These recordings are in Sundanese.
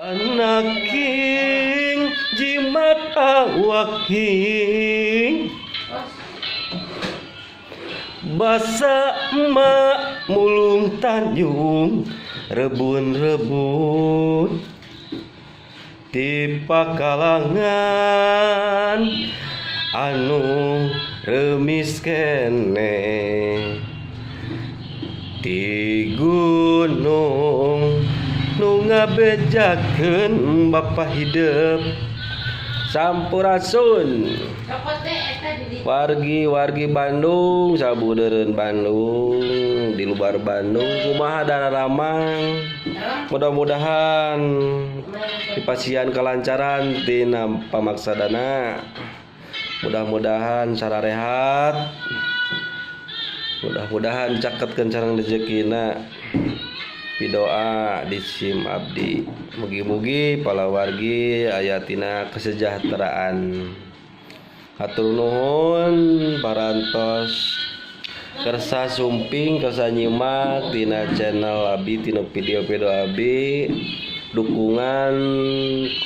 Anaking jimat awaking basa emak mulung Tanjung rebun-rebun ti pakalangan anu reumis keneh ti gunung nu ngabejakeun bapa hidep. Sampurasun wargi-wargi Bandung, sabudeureun Bandung, di luar Bandung, kumaha dararamang? Mudah-mudahan dipasihan kelancaran tina pamaksadana, mudah-mudahan sararehat, mudah-mudahan caketkeun sareng rezekina. Pidoa di sim abdi, mugi-mugi palawargi aya tina kesejahteraan. Hatur nuhun parantos kersa sumping, kersa nyimak tina channel abi, tina video-video abi. Dukungan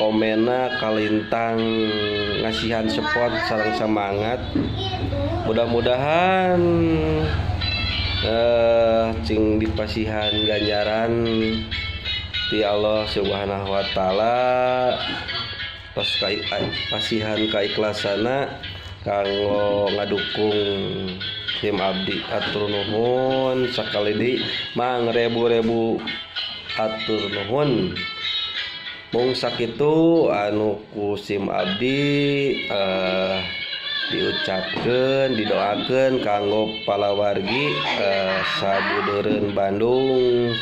komenna kalintang ngasihan support sareng semangat, mudah-mudahan cing dipasihan ganjaran ti Allah Subhanahu wa Ta'ala, pas pasihan kaiklasana kanggo ngadukung tim abdi. Atur nuhun sakali deui, mangrebu-rebu atur nuhun. Mung sakitu anu ku sim abdi diucapkeun, didoakeun kanggo palawargi sabudeureun Bandung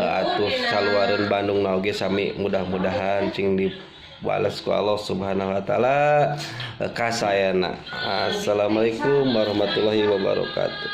atuh saluareun Bandung na oge sami, mudah-mudahan cing dibales ku Allah Subhanahu wa Taala kasayana. Assalamualaikum warahmatullahi wabarakatuh.